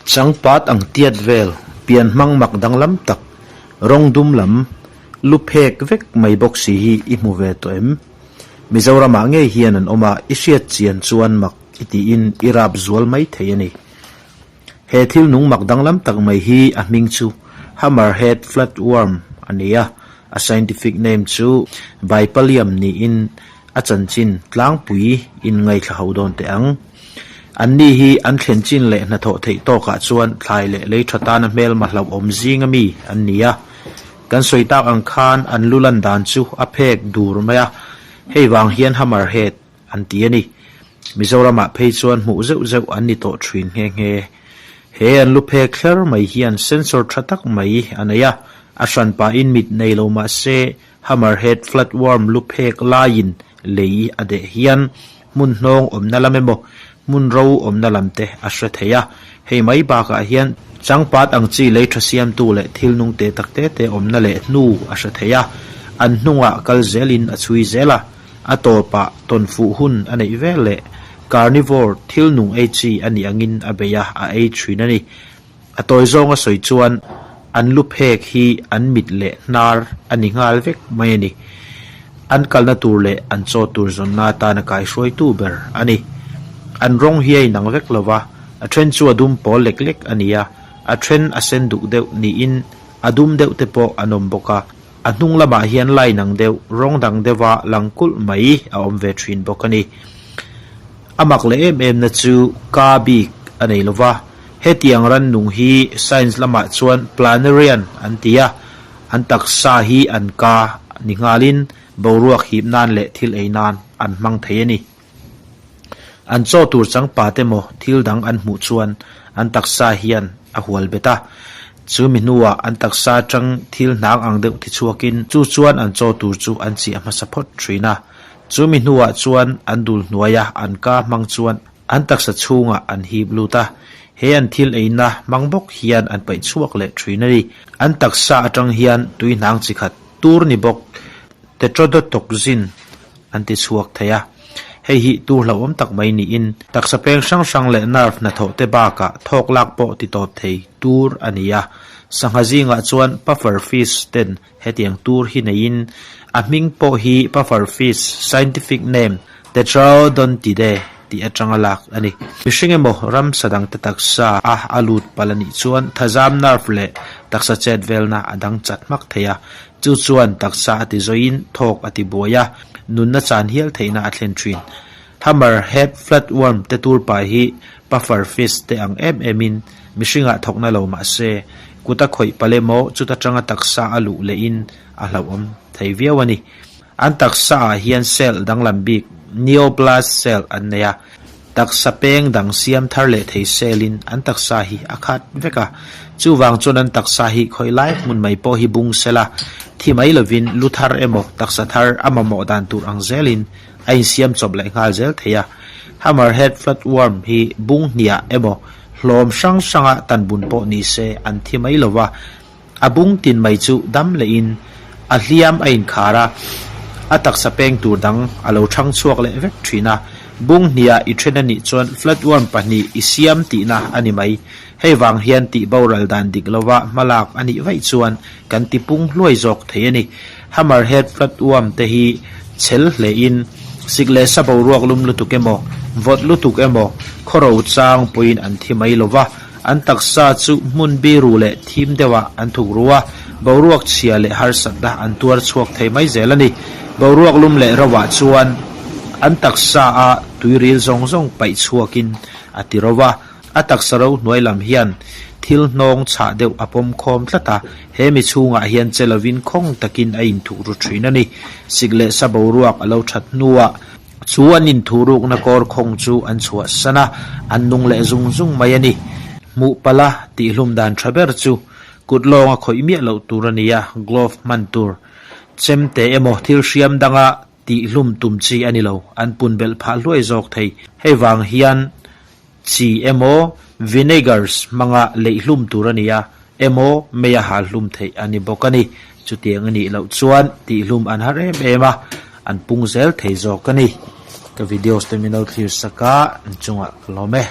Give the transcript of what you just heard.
Changpat ang tiat vel pian hmang mak danglam tak, rawng dum lam, lu phek vek mai bawk si hi i hmu ve tawh em? Mizoramah ngei hian an awm a, i hriat chian chuan mak i tiin i rap zual mai thei a ni. He thil nung mak danglam tak mai hi a hming chu Hammerhead Flatworm a ni a, a scientific name chu Bipalium niin a chanchin tlangpui in ngaithla ho dawn teh ang. An ni hi an thlen chin leh hnathawh theih tawkah chuan thlai leh lei tha tana hmelma hlauhawm zinga mi an ni a. Kan sawi tak ang khan an lu lan dan chu a phek dur mai a, hei vang hian hammerhead an ti a ni. Mizoramah phei chuan hmuh zeuh zeuh an ni tawh thin nghe nghe. He an lu phek thler mai hian sensor tha tak mai a nei a, a hran pahin mit nei lo mah se Hammerhead flatworm lu phek laiin lei a deh hian hmun hnawng awmna lam emaw hmun ro awmna lam te a hre thei a. Hei mai bakah hian changpat ang chi lei tha siamtu leh thil nung te tak te te awmna leh hnu a hre thei a, an hnungah kal zelin a chhui zel a, a tawpah tawnfuh hun a neih vel leh carnivore thil nung ei chi a nih angin a bei a, a ei thin a ni. A tawi zawnga sawi chuan an lu phek hi an mit leh hnar a ni nghal vek mai a ni. An kalna tur leh an chaw tur zawnna atana kaihruaitu ber a ni. An rawng hi a inang vek lo va, a then chu a dum pawl lek lek a ni a, a then a sen duk deuh niin a dum deuh te pawh an awm bawk a. A hnung lamah hian line ang deuh, rawng dang deuha lang kulh mai a awm ve thin bawk a ni. A mak leh em em na chu ka bik a nei lo va, hetiang rannung hi science lamah chuan planarian an ti a, an taksa hi an ka ni nghalin boruak hip nan leh thil ei nan an hmang thei a ni. An chaw tur changpa te maw thil dang an hmuh chuan an taksa hian a hual bet a, chu mi hnuah an taksa atang thil hnang ang deuh thi chhuakin chu chuan an chaw tur chu an chiah hmasa phawt thin a. Chu mi hnuah chuan an dul hnuaia an ka hmang chuan an taksa chhungah an hip lut a, he an thil eina hmang bawk hian an paih chhuak leh thin a ni. An taksa atang hian tui hnang chi khat tur ni bawk tetrodotoxin an ti chhuak thei a, hei hi tur hlauhawm tak mai niin taksa peng hrang hrang leh nerve hnathawh te bakah thawk lak pawh ti tawp thei tur a ni a. Sangha zingah chuan puffer fish ten Hetiang tur hi neiin a hming pawh hi puffer fish, scientific name, Tetraodontidae, tih atanga lak a ni. Mihring emaw ramsa dangte taksa a a lut palh a nih chuan thazam nerve leh taksa chet velna a dang chat hmak thei a, chu chuan taksa a ti zawiin thawk a ti buai a, nunna chan hial theihna a thlen thin. Hammerhead flatworm te tur pai hi puffer fish te ang em emin mihringah thawkna lo mah se, kut a khawih palh emaw chuta tanga taksa a luh lehin a hlauhawm thei viau a ni. An taksa ah hian cell danglam bik neoblast cell an nei a, taksa peng dang siam thar leh thei cell in an taksa hi a khat vek a. Chuvang chuan an taksa hi khawih lai hmun mai pawh hi bung sela, thi mai lovin lu thar emaw taksa thar a mamawh dan tur ang zelin a insiam chawp leh nghal zel thei a. Hammerhead flatworm hi bung hniah emaw hlawm hrang hranga tan bun pawh ni se an thi mai lo va, a bung tin mai chu dam lehin a hliam a inkhar a, a taksa peng tur dang a lo thang chhuak leh vek thin a. Bung hniah i then a nih chuan flatworm pahnih i siam tihna a ni mai. Hei vang hian tih boral dan dik lova hmalak a nih vaih chuan kan ti pung hluai zawk thei a ni. Hammerhead flatworm te hi chhel hlein sik leh sa boruak lum lutuk emaw, vawt lutuk emaw, khawro chang pawhin an thi mai lova, an taksa chu hmun biru leh thim deuhah an thuk ru a, boruak chhia leh harsatna an tuar chhuak thei mai zel a ni. Boruak lum leh roah chuan an taksa a tuiril zawng zawng paih chhuakin a ti ro va. A taksa ro hnuai lam hian thil hnawng chhah deuh a pawm khawm tlat a, he mi chhungah hian che lovin khawng takin a inthuh ru thin a ni. Sik leh sa boruak a lo that hnuah chu an inthuhrukna kawr khawng chu an chhuahsan a, an nung leh zung zung mai a ni. Hmuh pala tihhlum dan tha ber chu kut lawnga khawih miah loh tur a ni a, glove hman tur chemte emaw thil hriam danga tihhlum tum chi a ni lo, an pun belh phah hluai zawk thei. Hei vang hian Chi emaw vinegars hmanga leih hlum tur a ni a, emaw mei a hal hlum theih a ni bawk a ni. Chutiang a nih loh chuan tihhlum an har em em a, an pung zel thei zawk a ni. Ka videos te min lo thlir sak a, an chungah ka lawm e.